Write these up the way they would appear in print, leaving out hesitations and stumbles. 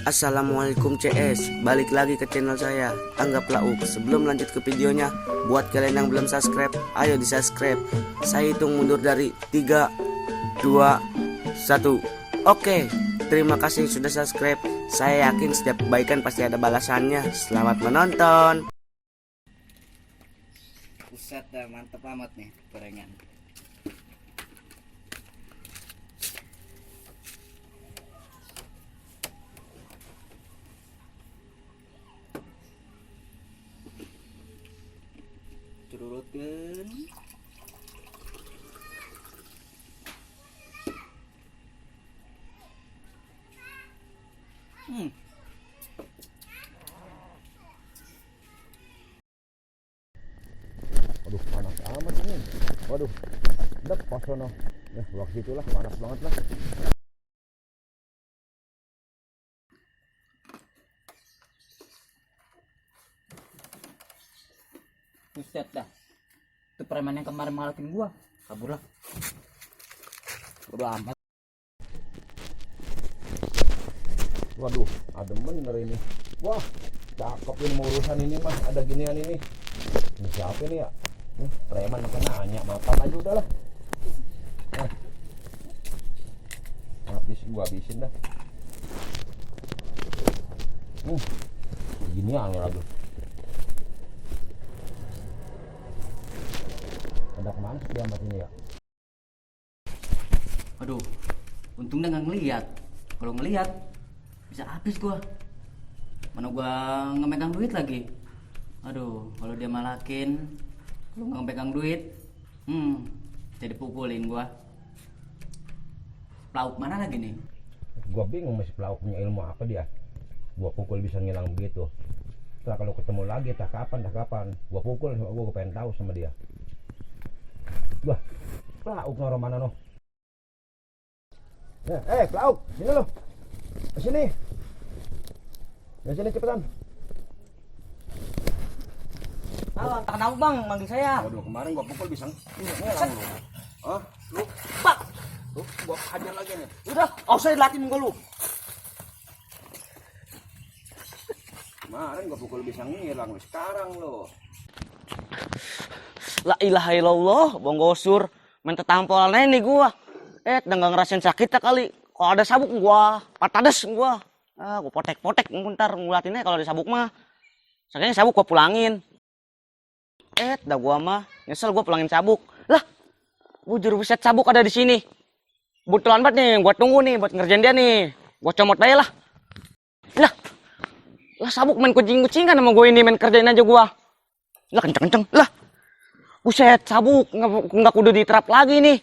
Assalamualaikum CS, balik lagi ke channel saya, Anggaplah Uk. Sebelum lanjut ke videonya, buat kalian yang belum subscribe, ayo di subscribe. Saya hitung mundur dari 3, 2, 1. Oke, terima kasih sudah subscribe. Saya yakin setiap kebaikan pasti ada balasannya. Selamat menonton. Buset dah, mantep amat nih gorengan. Curutkeun. Aduh, panas amat ini. Waduh, dep pas sono. Ya, waktu itulah panas banget lah. Buset dah. Itu preman yang kemarin malakin gua. Kabur lah. Udah amat. Waduh, adem bener ini. Wah, cakep ini urusan ini mah. Ada ginian ini. Ini siapa ini ya? Preman makan nanya, makan aja udah lah. Gua habisin dah. Ginian lagi. Ada kemana sih dia amat ini ya? Aduh, untungnya nggak ngelihat. Kalau ngelihat bisa habis gua. Mana gua nggak megang duit lagi. Aduh, kalau dia malakin, kalau nggak pegang duit, jadi pukulin gua. Pelauk mana lagi nih? Gua bingung masih pelauk punya ilmu apa dia. Gua pukul bisa ngilang begitu. Setelah kalau ketemu lagi, tak kapan. Gua pukul, gua pengen tahu sama dia. Wah, pelauk noro mana no? Pelauk, sini lo. Sini. Sini cepetan. Halo, tak tahu bang, manggil saya. Waduh, kemarin gua pukul bisa ngilang lu. Hah? Lu, Pak, lu gua hajar lagi nih. udah, saya latih muka lu. Kemarin gua pukul bisa ngilang, sekarang lo. La ilaha illallah, bonggosur. Main tetampolan nih gua. Nggak ngerasain sakit tak kali. Kalau ada sabuk gua patades gua. Gua potek-potek ntar ngulatinnya kalau ada sabuk mah. Sakitnya sabuk gua pulangin. Dah gua mah nyesel gua pulangin sabuk. Lah, bujur buset sabuk ada di sini. Kebetulan banget nih, gua tunggu nih buat ngerjain dia nih. Gua comot aja lah. Lah sabuk main kucing-kucingan sama gua ini, main kerjain aja gua. Lah kenceng-kenceng. Lah. Buset, sabuk nggak kudu diterap lagi nih.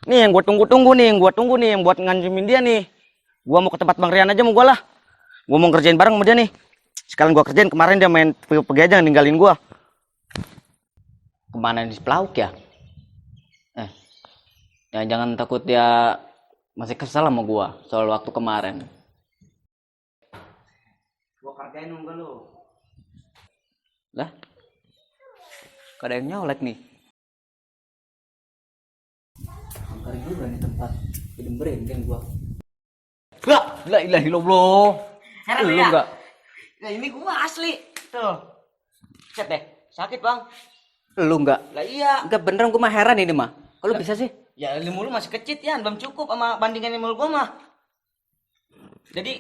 Nih yang gua tunggu-tunggu nih, yang buat nganjemin dia nih. Gua mau ke tempat Bang Rian aja mau gua lah. Gua mau ngerjain bareng sama dia nih. Sekalian gua kerjain, kemarin dia main pergi aja ninggalin gua. Kemana nih pelauk ya? Jangan takut dia masih kesal sama gua soal waktu kemarin. Gua kerjain enggak lu? Lah, ada yang nyolek nih. Angker juga nih tempat film berendeng gua. La ilaha illallah. Heran lu ya? enggak? Nah ini gua asli. Tuh. Cet deh, sakit bang. Lu enggak? Lah iya. Enggak beneran gua mah heran ini mah. Kalau bisa sih? Ya ilmu lu masih kecil ya, belum cukup sama bandingan ilmu gua mah. Jadi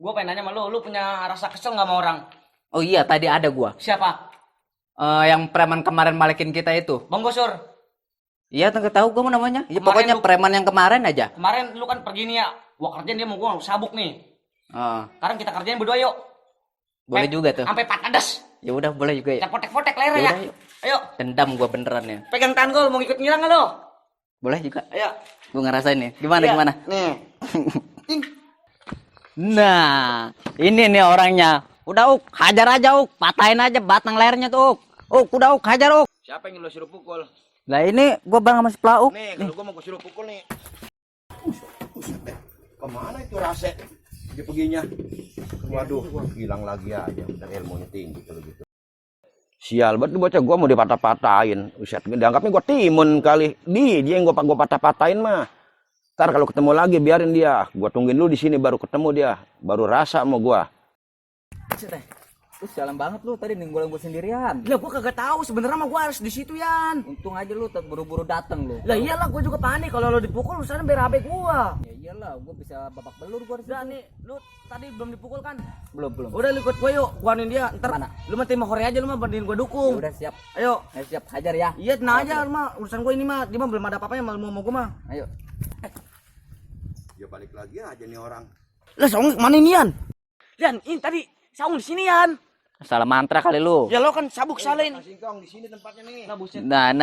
gua pengen nanya sama lu punya rasa kesel nggak sama orang? Oh iya, tadi ada gua. Siapa? Yang preman kemarin malekin kita itu. Bang Gosur. Iya, enggak tahu gua mau namanya. Ya Kemarin pokoknya preman yang kemarin aja. Kemarin lu kan pergi nih ya, gua kerjain dia mau gua sabuk nih. Sekarang kita kerjain berdua yuk. Boleh juga tuh. Sampai patadas. Ya udah, boleh juga ya. Kita potek-potek leher ya. Yaudah, yuk. Ayo, Dendam gua beneran ya. pegang tangan gua, lu mau ikut ngilang nggak lo? Boleh juga. Ayo. Gua ngerasain nih. Gimana Iya. gimana? Nih. Nah, ini nih orangnya. Udah Uk, hajar aja Uk, patahin aja batang lehernya tuh Uk. Udah Uk, hajar Uk. Siapa yang lo suruh pukul? Lah ini gua bareng sama si Pelauk. Nih, kalau gua mau gua suruh pukul nih. Kemana itu Rase? Dia perginya. Waduh, hilang lagi aja. Dan ilmunya tinggi kalau gitu. Sial banget bocah, gua mau dipatah-patahin. Uset, dianggapnya gua timun kali. Dia yang gua patah-patahin mah. Ntar kalau ketemu lagi biarin dia. Gua tungguin lu di sini baru ketemu dia. Baru rasa sama gua. Lu jalan banget lu tadi ninggolin gue sendirian. Lah gua kagak tahu sebenarnya mah gua harus di situ Yan. Untung aja lu buru-buru dateng lu. Lah iyalah gua juga panik kalau lo dipukul urusan BRAB gua. Ya iyalah, gue bisa babak belur gue. Udah nih, lu tadi belum dipukul kan? Belum. Udah lu ikut gua yuk, gua anin dia. Ntar Mana? lu mah terima Korea aja lu mah bandingin gua dukung. Udah siap. Ayo. Siap hajar ya. Iya, tenang aja lu mah urusan gua ini mah, dia mah belum ada apa-apanya mau gua mah. Ayo. Ya balik lagi aja nih orang. Lah Saung mana ini Yan? Yan, ini tadi Saung di sini Yan. Salah mantra kali lu. Ya lo kan sabuk salah ini. Singkong di sini tempatnya nih. Nah,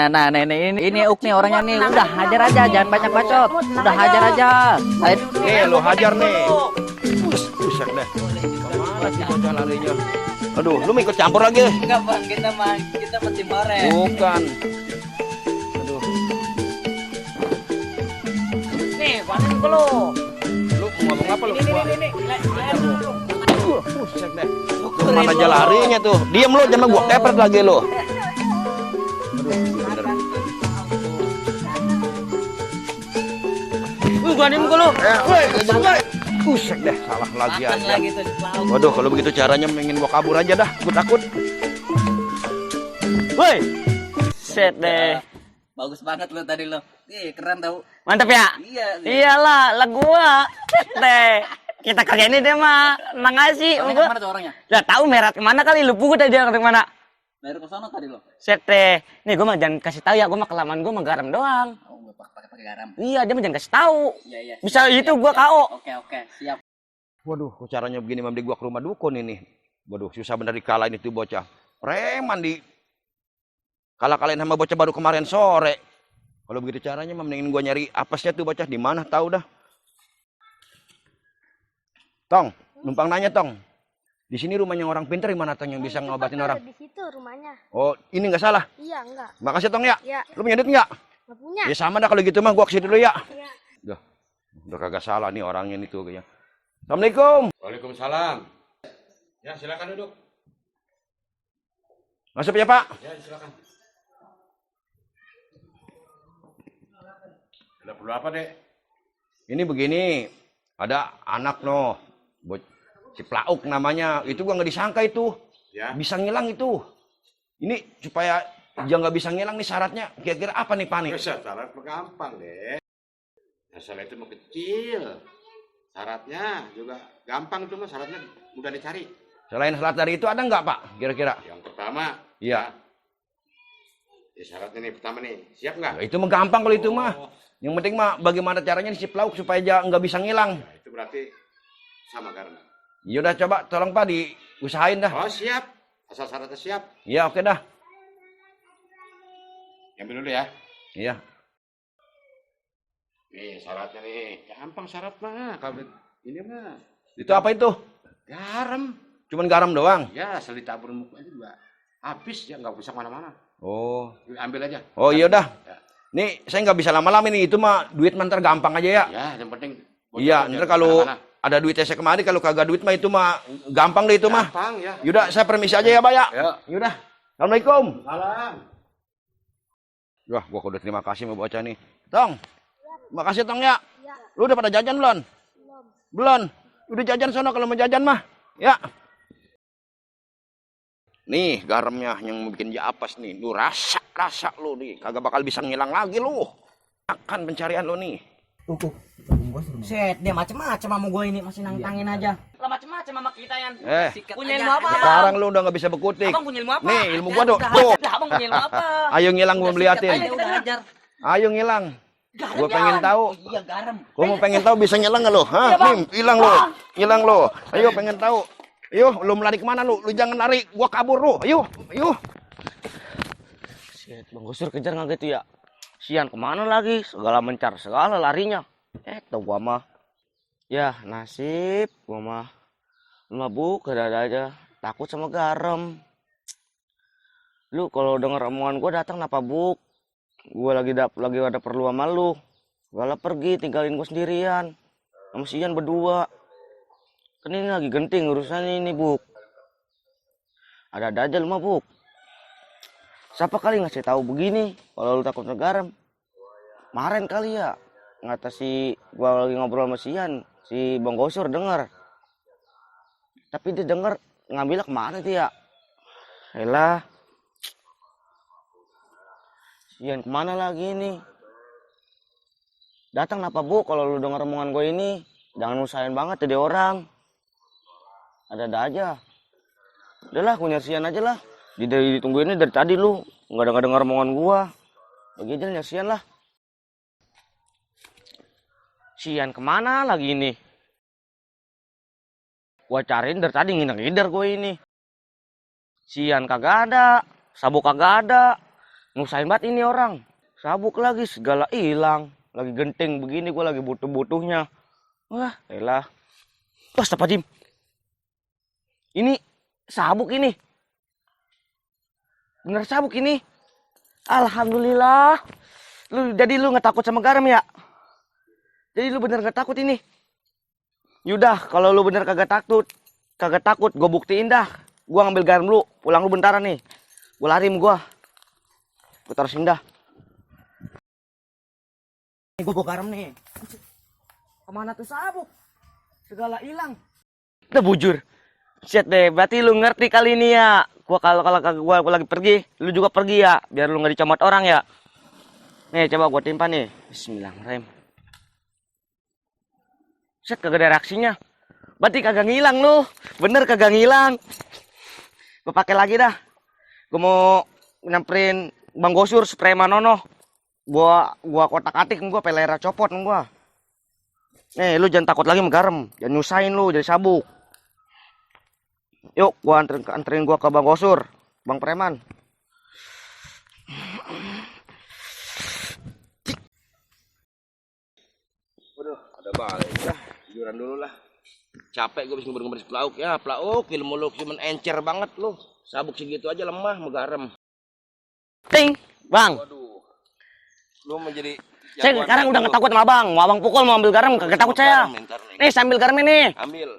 ini Uk nih orangnya nih. Udah hajar aja, jangan banyak bacot. Udah hajar aja. Nih lu hajar nih. Buset deh. Kemana sih bocah larinya? Aduh, lu mau ikut campur lagi? Enggak bang, kita mesti bareng. Bukan. Aduh, Nih, panen gua lo. lu mau ngomong apa lu? Ini. Buset deh. Kemana aja larinya tuh? Diem lu, jangan gua kepret lagi lu. Gua nih gua lo. Buset deh, salah lagi aja. Lagi tuh lauk. Waduh, kalau begitu caranya ingin gua kabur aja dah. Gua takut. Woi. Set deh. Bagus banget lu tadi lo. Keren tau. Mantap ya? Iya. Iyalah, lah gua. Set deh. Kita kagak ini deh mah. Nang sih. Orangnya kemana tuh orangnya? Lah tahu merah kemana kali lu pukul aja ke mana? Dari kesana tadi lo. Set deh. Nih gua mah jangan kasih tahu ya, gua mah kelamaan gua mah garam doang. Oh, gue pakai garam. Iya, dia mah jangan kasih tahu. Iya. Bisa Siap, itu siap, gua siap. KO. Oke, siap. Waduh, kok caranya begini mamdi gua ke rumah dukun ini. Waduh, susah bener dikalahin itu bocah. Preman di kalah-kalahin sama bocah baru kemarin sore. Kalau begitu caranya mah mendingin gua nyari apesnya tuh bocah di mana tahu dah. Tong, numpang nanya Tong. Di sini rumahnya orang pintar di mana Tong yang bisa ngobatin orang? Di situ rumahnya. Oh, ini nggak salah. Iya, enggak. Makasih Tong ya. Iya. Lu punya duit nggak? Enggak punya. Ya sama dah kalau gitu mah gua kesini dulu ya. Iya. Udah kagak salah nih orangnya nih tuh kayaknya. Assalamualaikum. Waalaikumsalam. Ya, silakan duduk. Masuk ya Pak. Ya, silakan. Ada perlu apa, Dek? Ini begini, ada anak noh, si Plauk namanya, itu gua nggak disangka itu, Ya. bisa ngilang itu. Ini supaya dia nggak bisa ngilang nih syaratnya, kira-kira apa nih Pak nih? Syarat gampang, Dek. Masalah itu mau kecil. Syaratnya juga gampang itu mah, syaratnya mudah dicari. Selain syarat dari itu ada nggak Pak, kira-kira? Yang pertama, Iya. ya syaratnya nih pertama nih, siap nggak? Ya, itu mah gampang kalau itu mah. Yang penting mah bagaimana caranya nih si Plauk supaya dia nggak bisa ngilang. Ya, itu berarti sama karena. Ya udah coba tolong Pak diusahain dah. Oh, siap. Asal syaratnya siap. Iya oke dah. Ambil dulu ya. Iya. Nih syaratnya nih, gampang syarat mah. Kalau ini mah Itu apa itu? garam. Cuman garam doang. Ya, asal ditabur muka aja juga habis ya, nggak bisa kemana-mana. Oh. Ambil aja. Oh iya dah. Ya. Nih saya nggak bisa lama-lama ini, itu mah duit mantar gampang aja ya. Ya, yang penting. Iya, ntar kalau ada duitnya saya kemari, kalau kagak duit mah itu mah gampang deh itu mah. gampang ya. Yaudah, saya permisi aja ya, Pak ya. Ya. Yaudah. Assalamualaikum. Salam. Wah, gua kudu terima kasih sama bocah nih. Tong. Makasih Tong ya. Iya. Lu udah pada jajan belum? Belum. Belum. Udah jajan sono kalau mau jajan mah. Ya. Nih garamnya yang bikin dia apes nih. Lu rasa lu nih. Kagak bakal bisa ngilang lagi lu. Akan pencarian lu nih. Set, dia macem-macem sama gue ini masih nantangin aja. Lah macem-macem sama kita Yan. Punya ilmu apa? Sekarang lu udah nggak bisa berkutik. Abang punya ilmu apa? Nih ilmu gua tuh. Udah, Tuh. abang punya ilmu apa? Ayo ngilang gua liatin. Ayo udah hajar. Ayo ngilang. Gua pengen tahu. Iya garam. Gua mau pengen tahu bisa ngilang nggak lu? Hah? Nih, hilang lu. Hilang lu. Ayo pengen tahu. Ayo, lu melari kemana lu? Lu jangan lari. Gua kabur lu. Ayo. Set, Bang Gusur kejar nggak gitu ya? Sian kemana lagi? Segala mencar, segala larinya. Tuh gua mah. Ya nasib gua mah. Mabuk ada aja. Takut sama garam. Lu kalau denger omongan gua datang napa buk? Gua lagi ada perlu sama lu. Segala pergi tinggalin gua sendirian. Sama si Ian berdua. Kan ini lagi genting urusannya ini, Buk. Ada aja lu mah, Buk. Siapa kali ngasih tahu begini kalau lu takut garam? Kemarin kali ya. ngata gua lagi ngobrol sama si Bang Gosur denger. Tapi dia denger ngambilnya kemana tuh ya? Elah. Sian kemana lagi nih? Datang apa Bu kalau lu denger omongan gue ini? Jangan usahain banget jadi orang. Ada-ada aja. Udahlah, gue nyersian aja lah. Ditungguin ini dari tadi lu. Nggak denger omongan gua. Bagi aja nyersian lah. Sian kemana lagi ini? Gua cariin dari tadi ngider-ngider gue ini. Sian kagak ada. Sabuk kagak ada. Ngusahin banget ini orang. Sabuk lagi segala hilang. Lagi genting begini gue lagi butuh-butuhnya. Wah, elah. Wah, Pak Jim. Ini sabuk ini. Bener sabuk ini. Alhamdulillah. Jadi lu nggak takut sama garam ya? Jadi lu bener nggak takut ini? Yaudah, kalau lu bener kagak takut, gue buktiin dah. Gue ngambil garam lu, pulang lu bentaran nih. Gue lari sama gue taruh sini dah. Nih gue bawa garam nih. Kemana tuh sabuk? Segala hilang. Udah bujur. Shit deh, berarti lu ngerti kali ini ya. Gua kalau gua lagi pergi, lu juga pergi ya, biar lu nggak dicomot orang ya. Nih coba gua timpa nih. Bismillahirrahmanirrahim. Set kagak ada reaksinya. Berarti kagak ngilang lu. Bener kagak ngilang. Gua pakai lagi dah. Gua mau nyamperin Bang Gosur spray Manono. Gua kotak-atik gua pelera copot gua. Nih lu jangan takut lagi sama garam. Jangan nyusahin lu jadi sabuk. Yuk, gua anterin gua ke Bang Gosur, Bang Preman. Waduh, ada balik dah. Tiduran dulu lah. Capek gue bisa ngeber-ngeber pelauk ya. Pelauk, ilmu lu cuman encer banget lu. Sabuk segitu aja lemah sama garam. Ting, Bang. Waduh. Lu menjadi Saya sekarang udah nggak takut sama Abang. Mau Abang pukul, mau ambil garam, kagak takut saya. Nih, sambil garam ini. Ambil.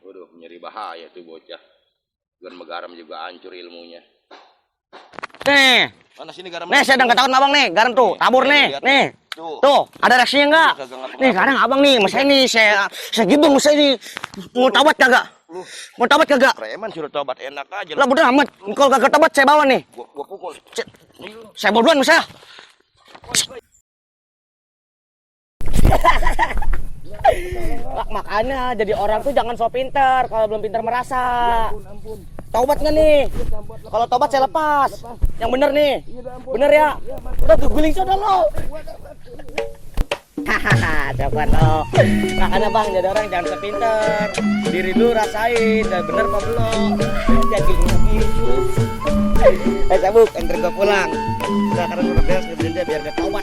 Waduh, nyari bahaya tuh bocah. Bukan garam juga hancur ilmunya. Nih. Mana sini garam? Nih, saya udah nggak takut sama Abang nih. Garam tuh, tabur nih. Nih. Tuh, ada reaksinya enggak? Nih, kadang Abang nih, mas saya nih, saya gibeng, saya ini mau tobat kagak? Mau tobat kagak? Preman suruh tobat enak aja. Lah bodoh amat. Kalau kagak tobat saya bawa nih. Gua pukul. Saya bawa duluan saya. Makanya jadi orang tuh jangan so pinter kalau belum pinter merasa. Taubat nggak nih? Kalau tobat saya lepas. Yang bener nih. Bener ya? Udah guling sudah lo. Hahaha, coba lo. Makanya Bang jadi orang jangan so pinter. Diri dulu rasain, udah bener apa belum? Jadi gitu. Sabuk, antar gua pulang. Udah karena udah beres ngeberin dia biar dia tahu.